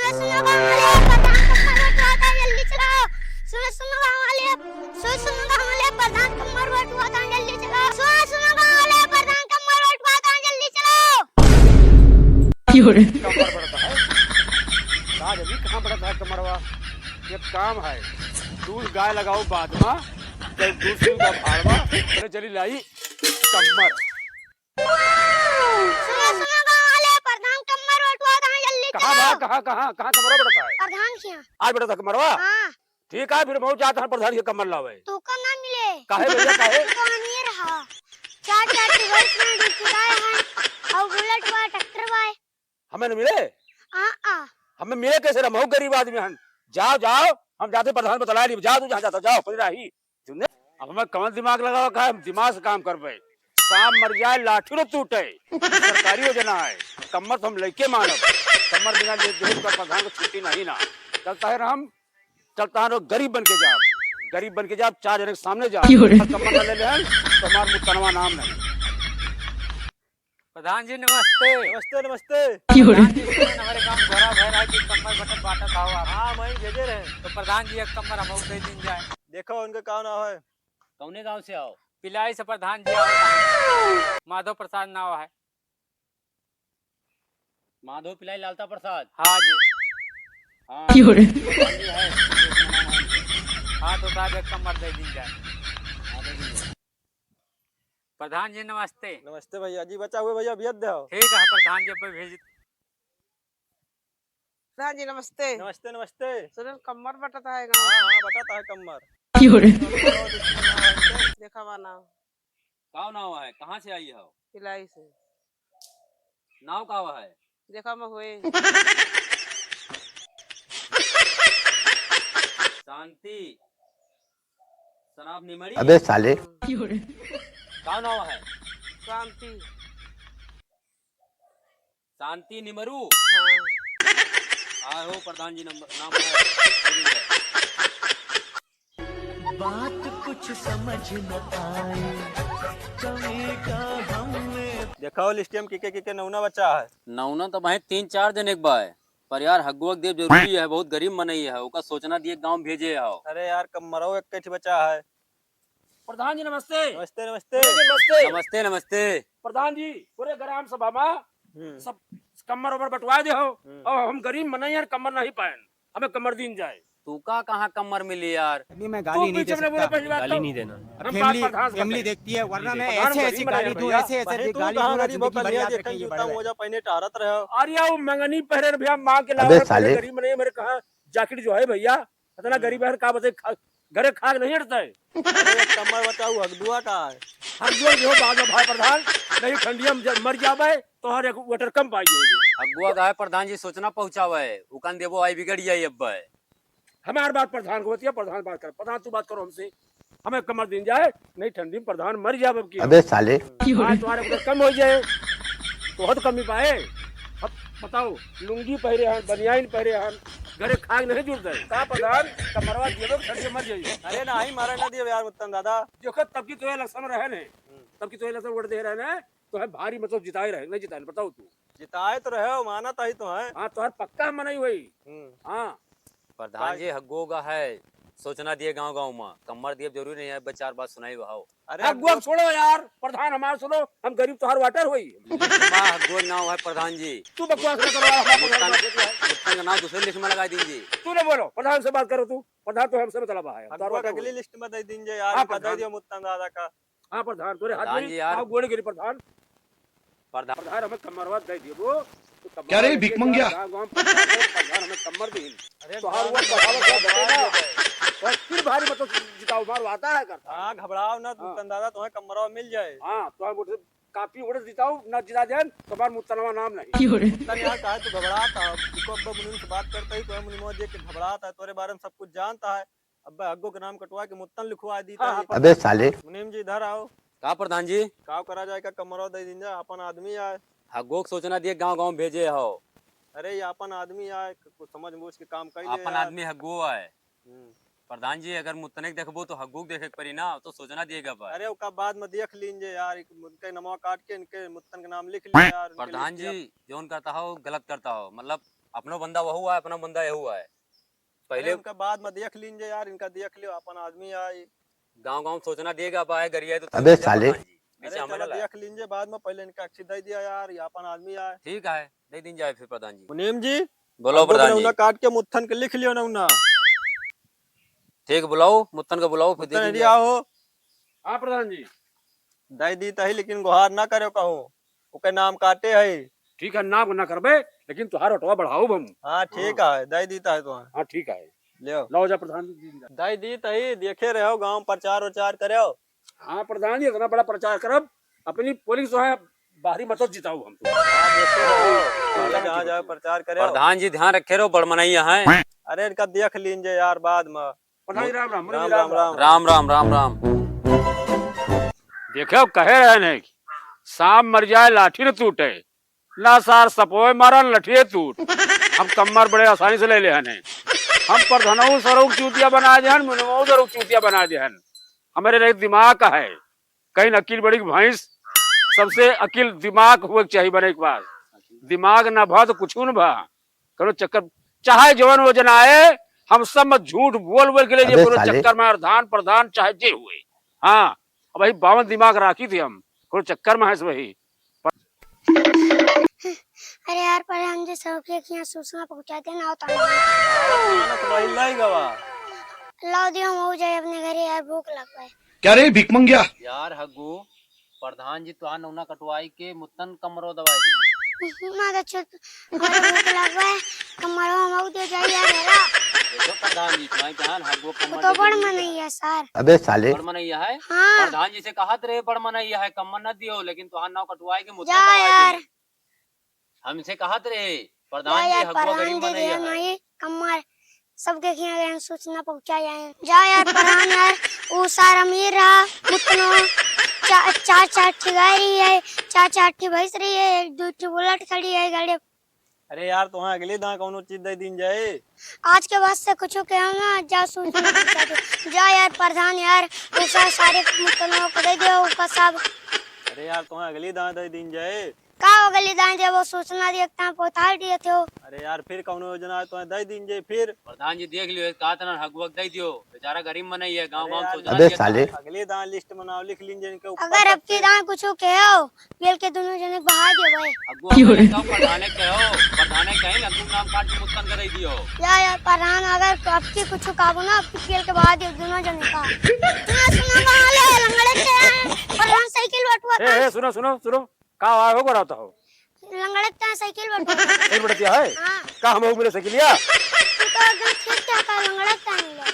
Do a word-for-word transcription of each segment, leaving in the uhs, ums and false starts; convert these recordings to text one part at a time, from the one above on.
सुनो गाँव वाले, प्रधान कम्मर बटुआ था, जल्दी चलाओ। सुनो, सुनो गाँव वाले, सुनो, सुनो गाँव वाले, प्रधान कम्मर बटुआ था, जल्दी चलाओ। सुनो, सुनो गाँव वाले, प्रधान कम्मर बटुआ था, जल्दी चलाओ। कमर बढ़ता है। का जानी कहाँ बढ़ता है कमरवा। एक काम है, दूध गाय लगाओ बाद मा, जब दूध से का भाड़वा, अरे चली लाई कमर। सुनो, सुनो गाँव वाले, प्रधान कमर बटुआ था, जल्दी कहाँ चलो। बा, कहाँ, कहाँ, कहाँ कमरवा बढ़ता है? प्रधान के यहाँ। आज बढ़ता कमरवा? हाँ। ठीक है, फिर मऊ जात है प्रधान के कमर लावे। तू का ना मिले। काहे भैया, काहे? तू तो अमीर हा। चार चार डिवाइस में बिक चुका है। और बुलेट बा, ट्रैक्टर बा। हमें न मिले? आ, आ। हमें मिले कैसे रे? मऊ गरीब आदमी हन। जाओ, जाओ, हम जाते प्रधान बतला ली। जाओ तू जहाँ जाता, जाओ, अपनी राही। सुनने? अब हमें कौन दिमाग लगावा का है? हम दिमाग से काम कर पाए। सांप मर जाए, लाठी रो टूटे। सरकारी योजना है। कमर तो हम लेके मानब। कमर बिना ले देख का प्रधान को छुट्टी नहीं ना। चलता है ना हम चलता है, गरीब बन के जाब, गरीब बन के जाब, चार जने के सामने जाब। क्यों रे? कमर ना ले लेहन, तो हमार मुतनवा नाम नहीं। प्रधान जी नमस्ते। नमस्ते, नमस्ते। क्यों रे? प्रधान जी, सुने हमारे गाँव घोड़ा भैरा की कमर बटन बांटत आओ आप। हाँ, वहीं भेजे रहे। तो प्रधान जी एक कमर हमहू दे दीन जाए। देखो उनका का नाव है। कौने गाँव से आओ? पिलाई से प्रधान जी आओ। माधव प्रसाद नाव है। माधव पिलाई लालता प्रसाद। हाँ जी। हाँ। क्यों रे? हाँ जी, है। हाँ, तो साहब एक कमर दे दीन जाए। हाँ, दे दीन जाए। प्रधान जी नमस्ते। नमस्ते भैया जी, बचा हुए भैया भेज दे हो। ठीक है प्रधान जी, अब भेज। प्रधान जी नमस्ते। नमस्ते, नमस्ते। सुनन कमर बटत है गाँव। हाँ, हाँ, बटत है कमर। क्यों रे? देखा बा नाव। का नाव है? कहाँ से आई हो? पिलाई से। नाव का है? देखा मैं हुए। शांति। शराब निमरी। अबे साले। हाँ। का नाव है? शांति। शांति निमरू। हाँ। आए हो प्रधान जी नंबर, नाम है। बात कुछ समझ न आए, कमी का हमने। देखा हो लिस्टिया में किके किके नौना बचा है। नौना तो भाई तीन चार जने के बा है, पर यार हगुआ के देब जरूरी है, बहुत गरीब मनई है, ओका सोचना दिए गाँव भेजे हो। अरे यार कमरवा एक ठे बचा है। प्रधान जी नमस्ते। नमस्ते, नमस्ते। प्रधान जी नमस्ते। नमस्ते, नमस्ते। प्रधान जी, पूरे ग्राम सभा मा हम्म। सब कमर उमर बंटवा दे हो, हम्म। और हम गरीब मनई यार कमर नहीं पाएन, हमें कमर दीन जाए। तू का कहाँ कमर मिली यार? अभी मैं तू गाली नहीं दे सकता। पहली बात गाली तो नहीं देना। अब हम फैमिली, प्रधान से फैमिली करते हैं। देखती है, वरना मैं प्रधान ऐसे ऐसी गरीब गाली है दूँ, भैया। ऐसे ऐसे भाई, तू गाली कहाँ दूँ ना, गरीब हो, जिंदगी में कलिया याद देखे रखेंगे, ये बड़े जूता भाई। मोजा पहने टहरत रहे हो। अरे वो मंगनी पहरे रहे भैया, माँ के अबे लावे, साले। गरीब मनई, मेरे कहाँ जैकेट जो है भैया, इतना हम्म। गरीब है, का बताई, खा-, घरे खाक नहीं अटता है। अरे, एक कमर बचाऊ, हगदुआ का है? हगदुआ जो बाद में भाई प्रधान, नहीं ठंडिया में जब मर जावे, तो हर एक water कम पाई जाएगी। हगुआ का है प्रधान जी, सोचना पहुँचावे, उकन देबो आई बिगड़ जाई अब है। हमार बात प्रधान को बतिया, प्रधान बात कर, प्रधान तू बात करो हमसे, हमें कमर दीन जाए, नहीं ठंडी में प्रधान मर जावे अब की। अबे साले। आज तुम्हारे water कम हो जाए, तो बहुत कमी पाए। अब बताओ, लुंगी पहरे हन, बनियान पहरे हन, घरे खाक नहीं जुड़ते। का प्रधान, कमरवा दियो, ठंडी मर जाइए। अरे नाही, मारा ना दियो यार, मुत्तन दादा। देखो, तब की तो ये लक्षण रहे ने, हम्म। तब की तो ये लक्षण वोट दे रहे ने, तो है भारी मतलब जिताए रहे, नहीं जिताए, बताओ तू। जिताए तो रहे हो, माना ताही तो है। हाँ, तो हर पक्का मनई हुई। हम्म। हाँ। प्रधान जी, हग्गो का है, सोचना दिए गाँव गाँव मा, कमर दिए जरूरी नहीं है, बस चार बात सुनाई बहाओ। अरे हग्गो हग्गो छोड़ो यार, प्रधान हमार सुनो, हम गरीब तोहार water होई। लिखमा हग्गो नाव है प्रधान जी। तू बकवास ना करो, हमार मुत्तन, प्रधान। मुत्तन का नाव दूसरे list में लगा दीजिए। तू ना बोलो, प्रधान से बात करो तू, प्रधान तो हमसे मतलब है। हग्गो तोहार water अगली होई। List में दे दीजिए यार, हाँ, इनका दे प्रधान। दियो मुत्तन दादा का। हाँ प्रधान, तोरे हाथ प्रधान में जी यार। आओ गोड़ गिरी प्रधान। प्रधान। प्रधान हमें कमरवा दे दियो वो। तो कमरवा क्या रे, दे दियो भीख मंगिया? यार, गाँव, गाँव में प्रधान है, प्रधान हमें कमर दी। अरे तोहार वो प्रधान, बढ़ावा क्या प्रधान बतेगा? और फिर भारी मतलब जिताओ, मारो आता है करता। हाँ, घबराओ ना, हाँ। दुकानदारा तुम्हें कमरवा मिल जाए। हाँ, तो हम बोलते कापी उड़े जिताओ, ना जिता देन, तुम्हार मुत्तनवा नाम नहीं। क्यों रे? मुत्तन यार, काहे तू घबराता है? देखो, अब्बा मुनीम से बात करता ही, तुम्हें मुनीमवा देख के घबराता है, तोरे बारे में सब कुछ जानता है। अब्बे हग्गो के नाम कटवा के मुत्तन लिखवा दी हाँ, हाँ, ताई। अबे साले। मुनीम जी इधर आओ। का प्रधान जी? का करा जाए, का कमरवा दे दीन जा, अपन आदमी आए। हग्गो के सोचना दिए गाँव गाँव भेजे हो। अरे ये अपन आदमी आए, कुछ समझ बूझ के काम कर दे अपन यार। आदमी हग्गो आए। हम्म। प्रधान जी अगर मुत्तने के देखबो तो हग्गो के देखे के पड़ी ना, तो सोचना दिए गए बा। अरे ओका बाद में देख लीन जे यार, इनके नमवा काट के इनके मुत्तन के नाम लिख ली यार, उनके प्रधान जी जौन करता हो गलत करता हो, मतलब अपनो बंदा वहू आए, अपना बंदा यहू आए। पहले अरे उनका बाद में देख लीन जे यार, इनका देख लियो, अपन आदमी आए। गाँव गाँव सूचना दिएगा, अब आए गरिया तो अबे साले। बीच अरे हमें चलो ना लाए। देख लीन जे बाद में, पहले इनका अक्षी दे दिया यार, ये अपन आदमी आए। ठीक है, दे दीन जाए फिर प्रधान जी। मुनीम जी, बोलो हम लोग प्रधान जी। नौना काट के मुत्थन के लिख लियो नौना। ठीक, बुलाओ, मुत्तन के बुलाओ, फिर दे मुत्तन दीन जाए। आओ। हाँ प्रधान जी। दे दी तही, लेकिन गुहार ना करो कहूँ, ओके नाम काटे है। ठीक है, नाम ना करबे, लेकिन तुहार ओटवा बढ़ाओ हम। हाँ, ठीक हाँ। है, दे दी तही तुहार। हाँ, ठीक है। ले आओ। लाओ जा प्रधान जी, दे दी। दे दी तही, देखे रहो गाँव प्रचार उचार करो। हाँ प्रधान जी, इतना बड़ा प्रचार करब, अपनी पुलिस वहाँ बाहरी मत जिताओ हम। हाँ, देखे रहो, जहाँ जाओ प्रचार करो। प्रधान जी ध्यान रखे रहो, बड़ मनई है। अरे इनका देख लीन जे यार बाद में। प्रधान जी, राम राम, राम राम, राम राम। राम राम, राम राम। देखो, कहे रहे नहीं कि सांप मर जाए, लाठी न टूटे, ना सार सपोय मारा, लठिए टूट। हम कम्मर बड़े आसानी से ले ले हन। हम प्रधानऊ सरऊ चूतिया बना दे हन, मुनमऊ सरऊ चूतिया बना दे हन। हमरे रहे दिमाग का है, कहीं अकिल बड़ी भैंस, सबसे अकिल दिमाग हुए के चाहिए बने के बाद। दिमाग ना भा तो कुछ न भा। कौनो चक्कर, चाहे जवन वजन आए, हम सब में झूठ बोल बोल के ले जाए, अबे कौनो साले। चक्कर में प्रधान, प्रधान चाहे जे हुए। हाँ, अब वही बावन दिमाग राखी थे हम, कौनो चक्कर में है वही। अरे यार, प्रधान जी सबके यहाँ सूचना पहुँचा देना होता है। भाई लाई गवा। लाओ दियो, हम हो जाए अपने घरे यार, भूख लग गए। क्या रे भिकमंगिया? यार हग्गू, प्रधान जी तोहार नौना कटवाई के मुत्तन कमरो दवाई दी। ना तो चुप, हमारे भूख लग गए, कमरो हम दे जाइए यार, हेरा। देखो प्रधान जी, तुम्हारी बहन हग्गू वो कमर तो दे बड़ देगी। मनैया सर। अबे साले। बड़ मनैया है? हाँ। प्रधान जी से कहत रहे बड़ मनैया है, कमर न दियो, लेकिन तोहार नाव कटवाई के मुत्तन जा दवाई यार। दी। हमसे कहत रहे, जा प्रधान जी, यार, हगुआ प्रधान गरीब जी मनई रहे है। नहीं, कम्मर सबके खिया गए सूचना पहुँचा जाए। जा यार, प्रधान यार, ऊ सार अमीर रहा, मुतनो, चा-, चार, चार ठे गाय रही है, चार, चार ठे भैंस रही है, एक दो ठे बुलेट खड़ी है, गाड़ी। अरे यार, तोहाँ अगली दाँ कौनो चीज दे दीन जाए। आज के बाद से कुछ कहो ना, जा सूचना पहुँचा दे। जा यार, प्रधान यार, ऊ सार सारे मुतनो को दे दे, ऊपर सब। अरे यार, तोहाँ अगली दाँ दे दीन जाए। का हो गली दाएं जे वो सूचना दिए, तहाँ पोथाल दिए थे हो। अरे यार, फिर कौनो योजना है तो दे दीन जे फिर। प्रधान जी देख लियो, का तना हगुआ के दे दियो, बेचारा गरीब मनई है, गाँव अरे गाँव यार, सूचना अबे दिए साले। था। अगले दाएं लिस्ट में नाव लिख लीन जे इनके ऊपर अगर अब की सबसे। दाएं कुछ कहे हो, बेल के दोनों जने बहा दे भाई। हगुआ क्यों रे? तो प्रधाने कहो, प्रधाने कहीं हगुआ नाम काट के मुत्तन कर दियो। या, या प्रधान अगर अब की कुछ काबू ना, अब की बेल के बहा दियो दोनों जने का। सुना, सुना, वाले लंगड़े के हैं, प्रधान साइकिल बटुआ ए, का। ए, सुनो, सुनो, सुनो। का आवा हो, गोरावत हो? लंगड़त का साइकिल बटोर। साइकिल बटतिया है? हाँ। का हम हो मिले साइकिलिया? तू तो एकदम ठीक ठाक है, लंगड़त का मिले।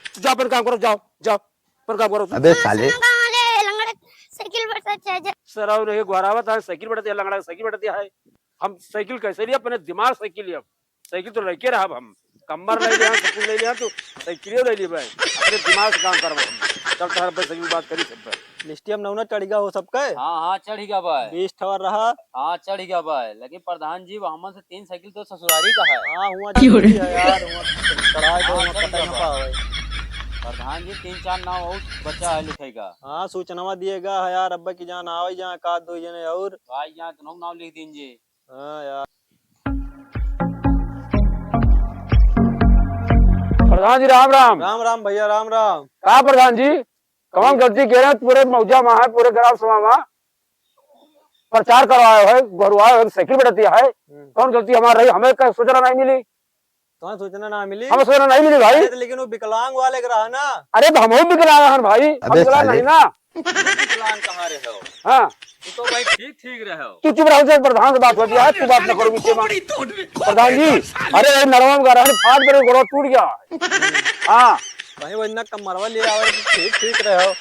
तो जा अपन काम करो, जाओ, जाओ, अपन काम करो। अबे हाँ, साले। सुनो गाँव वाले, लंगड़त साइकिल बटत है, जा। सराव नहीं, गोरावत है, साइकिल बटतिया, लंगड़ा साइकिल बटतिया है। हम साइकिल कैसे लिया? अपने दिमाग साइकिल लिया। साइकिल तो लइके रहब हम, कम्मर ले लिया, साइकिल ले लिया, तू साइकिलियो ले लिया भाई, अपने दिमाग से काम करब हम। चल तहर पे साइकिल बात करी सब पे। लिस्टिया में नौना चढ़ गया हो सबके? हाँ, हाँ, चढ़ गया भाई। बीस ठवर रहा। हाँ, चढ़ गया भाई, लेकिन प्रधान जी, वो हमन से तीन साइकिल तो ससुरारी का है। हाँ, हुआ क्यों रे? जरूरी है यार, हुआ चढ़ाए दो, हाँ, हुआ चढ़ पता गया ना भाई। पावे। प्रधान जी, तीन चार नाव और बचा है लिखेगा। हाँ, सूचनावा दिएगा है यार, अब्बा की जान आवे, जहाँ का दो जने और। भाई, यहाँ दोनों नाव लिख दीजिए। हाँ यार। प्रधान जी, राम राम। राम राम भैया, राम राम। का प्रधान जी, कौन गलती के रहे? पूरे मौजा में है, पूरे ग्राम सभा में प्रचार करवाए है, घरवाए है, साइकिल बटतिया है। हम्म। कौन गलती हमार रही? हमें का सूचना नहीं मिली? तोहन सूचना ना मिली? हमें सूचना नहीं मिली भाई। अरे, तो लेकिन वो विकलांग वाले के रहा ना। अरे, तो हम भी विकलांग हन भाई, हम अबे विकलांग साले। नहीं ना। विकलांग कहाँ रहे हो? हाँ। तू तो भाई ठीक, ठीक रहे हो। तू चुप रहो, जब प्रधान से बात होती है, तू बात न करो बीच में। प्रधान जी, अरे, अरे, नरवा में गा रहा है, फाट मेरे गोड़वा टूट गया। हाँ। भाई, वो इतना कमरवा ले आवे, ठीक, ठीक रहे हो।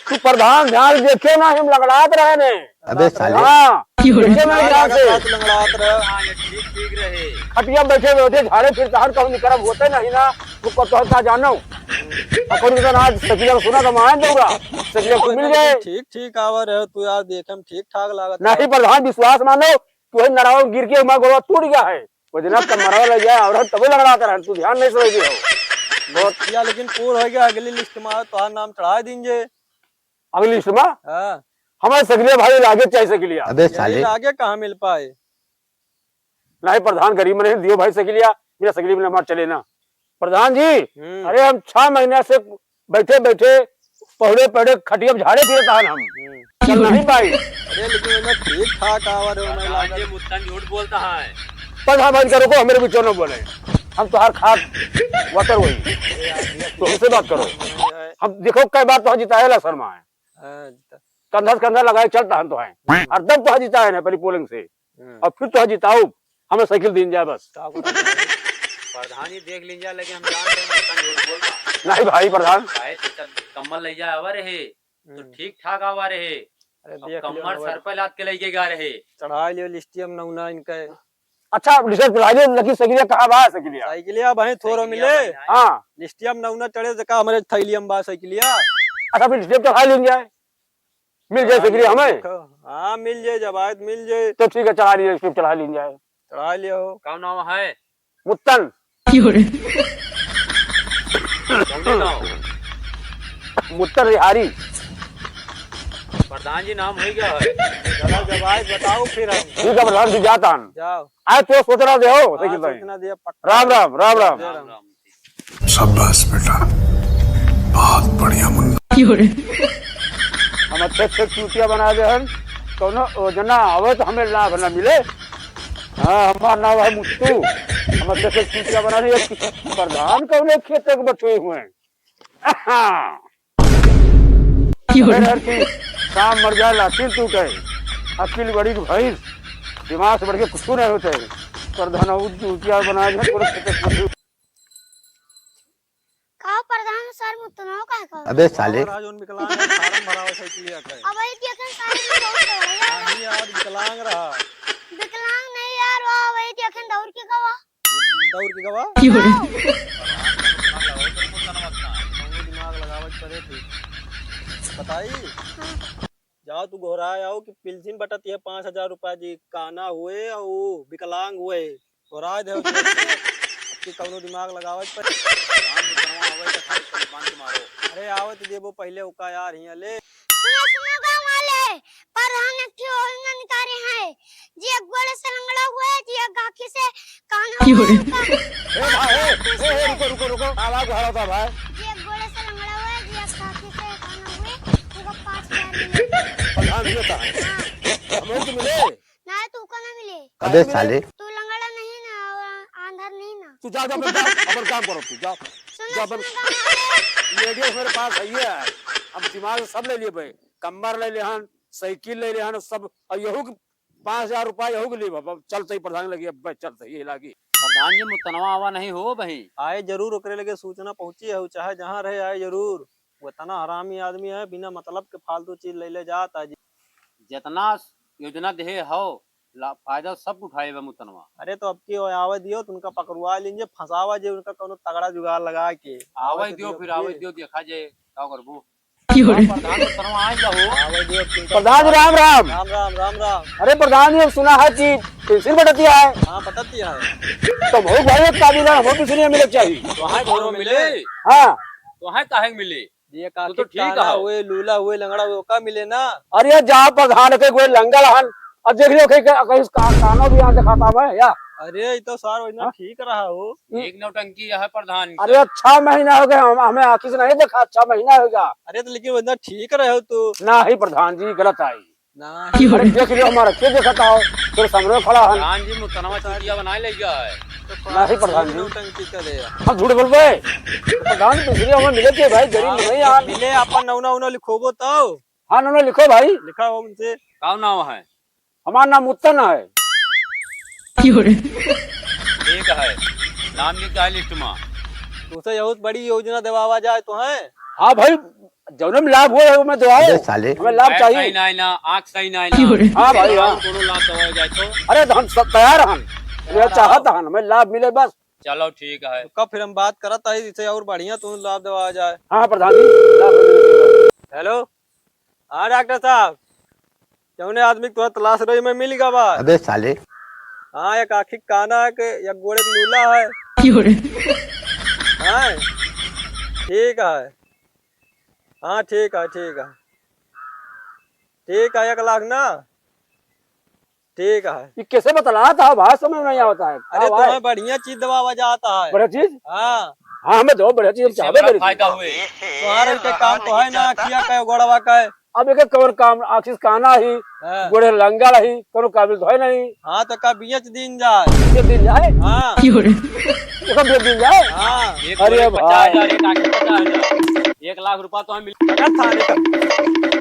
तू प्रधान ध्यान देखे ना, हम लंगड़ात रहे ने। अबे साले। हाँ, क्यों रे? पीछे में ध्यान से। लंगड़ात रहे। हाँ, ये ठीक, ठीक रहे। खटिया बैठे बैठे झाड़े फिर तहर कहूँ निकरब होते नहीं ना, वो को तोहर का जानो। अपन के आज सकिया सुना का मान दौड़ा, सकिया को मिल जाए। ठीक, ठीक आवा रहे तू यार, देखे में ठीक ठाक लागत नहीं है। प्रधान, विश्वास मानो, तू है नरावा गिर के हमारा गोड़वा टूट गया है। वो जना तब मरवा लग गया, और तबे लंगड़ात रहे, तू ध्यान नहीं समझ हो। बहुत या लेकिन पूर हो गया, अगली लिस्ट में आओ, तोहार नाम चढ़ा दीजिए। अगली लिस्ट में? हाँ। हमारे सगले भाई लागे चाहे सगलिया। अबे यही साले। लागे कहाँ मिल पाए? नहीं प्रधान, गरीब मनई, दियो भाई साइकिलिया, बिना साइकिल में हमार चले ना। प्रधान जी, हम्म। अरे हम छह महीना से बैठे बैठे पहुड़े पहुड़े खटिया में झाड़े फिरत हन हम। हम्म। चल नहीं पाई। अरे लेकिन ओमे ठीक ठाक आवा रहे, ओमे प्रधान जी, लागत। मुत्तन झूठ बोलता है। प्रधान भाई करो को हमारे बीच में बोले। हम तोहार खाट वतर वही। तो हमसे बात करो। हम देखो कई बार तो जिताए ला शर्मा है। हाँ, जिता। कंधा से कंधा लगाए चलता हम तो है। हम्म। हरदम तो जिताए ना पहली पोलिंग से। हम्म। और फिर तो जिताओ, हमें साइकिल दीन जाए बस। का बोला? प्रधान जी देख लीन जाए, लेकिन हम जान रहे हैं, प्रधान झूठ बोलता। नहीं भाई प्रधान। काहे तो चल, कम्बल ले जाए आवा रहे, तो हम्म। ठीक ठाक आवा रहे। अरे अब देख लियो कम्बल ना सर भाई। पे लाद के लेके गा रहे। चढ़ा लियो लिस्टियम नौना इनका। अच्छा, अब लिस्टियम चढ़ा लियो, लेकिन साइकिलिया कहाँ बा साइकिलिया? साइकिलिया भाई थोरो साइकिलिया मिले। भाई, हाँ। हाँ। लिस्टियम नौना चढ़े से का हमारे थैलियम बा साइकिलिया। अच्छा, फिर लिस्टियम चढ़ा लीन जाए। मिल जाए चढ़ा साइकिल लियो, हमें? देखो। हाँ, मिल जाए, जब आए तो मिल जाए। तो ठीक है, चढ़ा लीजिए, इसको चढ़ा लीन जाए। चढ़ा लियो। का नाम है? मुत्तन। क्यों रे? कौन गाँव? मुत्तन रिहारी। प्रधान जी नाम है क्या है? चलो, जब आए बताओ फिर हम। ठीक है, प्रधान जी जाता हम। जाओ। आज तो सोचना दे हो, हाँ, साइकिल पे। सोचना दिया, पक्का। राम राम, राम राम। जय राम। राम राम। शाबाश बेटा, बहुत बढ़िया मुन्ना। हम अच्छे अच्छे चूतिया बना दे हन, कौनो योजना आवे तो हमें लाभ न मिले। हाँ, हमार नाम है मुत्तू, हम अच्छे अच्छे चूतिया बना दे। प्रधान कौने खेते के बटुए हुए हैं? हाँ। अरे यार कि काम मर जाए, लाठी टूटे, अकिल बड़ी कि भैंस, दिमाग से बढ़ के कुछ नहीं होते। प्रधान चूतिया बना दे, पूरे खेते के बटुए। का प्रधान सर मुतनो का का? अबे साले। बाबा राज उन विकलांग है, फार्म भरावे साइकिलिया का है। अब वही देखे सारे में बहुत हो गया। नहीं यार, विकलांग रहा। विकलांग नहीं यार, वो वही देखे दौड़ के गवा। दौड़ के गवा? क्यों रे? हाँ। दिमाग लगावे के पड़े थी। बताई? हाँ। जाओ तू घोराए आओ कि पिलसिन बटत है पाँच हजार रुपया जी, काना हुए और वो विकलांग हुए, घोराए दे। अब की कौनो दिमाग लगावे पर। राम विक्रम आवे तो खाली खाली बंद मारो। अरे आवे तो देबो पहले ओका यार हियां ले। सुनो, सुनो गाँव वाले, प्रधान एक ठे और ननकारी है, जी एक गोड़े से लंगड़ा हुए, जी एक आँखी से काना हुए, उनका ए भाई, ए, ए, ए, रुको, रुको, रुको। का बा, घोड़ा था भाई? जी एक गोड़े से लंगड़ा हुए, जी एक आँखी से काना हुए, उनका पाँच हजार मिले। प्रधान जी होता है। हाँ। हमें तो मिले। ना, तू का ना मिले। अबे साले। तू लंगड़ा नहीं ना, और आंधर नहीं ना। तू जा, जा, अपन काम, अपन काम करो तू, जा। सुनो, जा, अपन सुनो, गाँव वाले। मीडिया मेरे पास है, ये है। अब दिमाग सब ले लिए भाई, कम्बर ले ले हन, साइकिल ले ले हन, सब, और यहू के पाँच हजार रुपया यहू के लिए बाबा, चलते ही प्रधान लगी, अब चलते ही लागी। प्रधान जी, मुतनवा आवा नहीं हो बही। आए जरूर, ओकरे लगे सूचना पहुँची है, चाहे जहाँ रहे आए जरूर। वो इतना हरामी आदमी है, बिना मतलब के फालतू चीज ले ले जात है जी। जितना योजना देहे हो, ला-, फायदा सब उठाए बा मुतनवा। अरे तो अब की ओए आवे दियो, तो उनका पकड़वा लीजिए, फंसावा जे उनका कोनो तगड़ा जुगाड़ लगा के। आवे आवे दियो, दियो, फिर आवे फिर। दियो, देखा जाए का करबो। क्यों रे? प्रधान तो तरवा आ जाओ। हाँ भाई, जो चिंता प्रधान जी, राम राम। राम राम, राम राम। अरे प्रधान जी, हम सुना है कि पेंसिल बटतिया है। हाँ, बटतिया है। तो बहुत भाई एक काबिल है, हमको पेंसिल मिले चाहिए। तो है घरों मिले। हाँ। तो है काहे मिले? ये तू तो काकी ठीक काना है। हुए, लूला हुए, लंगड़ा हुए, ओका मिले ना। अरे जा प्रधान के कोई लंगल हन, अब देख लियो कहीं, कहीं का-, कानो भी यहाँ दिखाता है या? अरे, ये तो सार वही ना हाँ? ठीक रहा हो। एक नौटंकी है प्रधान की। अरे, छह महीना हो गया, हम, हमें आँखी से नहीं देखा, छह महीना हो गया। अरे, तो लेकिन वही ना ठीक रहे हो तू। ना ही प्रधान जी, गलत आई। ना। अरे, देख लियो हमारा, के देखता हो? तेरे सामने खड़ा है। प्रधान जी, मुतनवा चूतिया बनाए ले गया है। तो ना ही प्रधान जी। नौटंकी करे है। हम झूठ बोलबे? प्रधान जी, दूसरी हमें मिले थे भाई, गरीब हाँ, नहीं यार। मिले, अपन नौना उना लिखोबो तो। हाँ, नौना लिखो भाई। लिखा हो उनसे। का नाम है? हमार नाम उत्तन है। ठीक है, नाम लिख दे लिस्ट में। तुसे यहूत बड़ी योजना देवावा जाए तो है। हाँ भाई, जौने में लाभ होए, वो में देवाओ। अबे साले। हमें लाभ चाहिए। सही ना, ना, आँख सही ना, ना। हाँ भाई, हाँ। कोनो लाभ देवावा जाए तो। अरे, तो हम सब तैयार हन। हमें तैयार चाहत हो। हन, हमें लाभ मिले बस। चलो, ठीक है। कब फिर हम बात करत है, इसे और बढ़िया तुम लाभ देवावा जाए। हाँ, प्रधान जी, लाभ मिले। हेलो। हाँ डॉक्टर साहब, जौने आदमी के तोहरा तलाश रही में मिल गवा। अबे साले। हाँ, एक आँखी काना है के, एक गोड़े के लूला है। क्यों रे? हाँ, ठीक है। हाँ, ठीक है, ठीक है। ठीक है, एक लाख ना? ठीक है। ये कैसे बतलाता है भाई, समझ नहीं आता है। अरे, हाँ भाई। तुम्हें बढ़िया चीज दबावा जाता है। बढ़िया चीज? हाँ। हाँ, हमें दो बढ़िया चीज, हम इससे चाहबे बड़ा करी। फायदा हुए। तुम्हारे के काम तो है ना, अखिया का, गोड़वा का। अब एक कौन काम, आखिर काना ही, हाँ। गोड़े लंगड़ ही, कोनो काबिल तो है नहीं। हाँ, तो का बेच दीन जाए? बेच दीन जाए? हाँ। ओका बेच दीन जाए? हाँ। एक अरे गोड़े भाई। पचास हजार, एक आँख के पचास हजार। एक लाख रुपया तो हम मिल- पकड़ थाने का।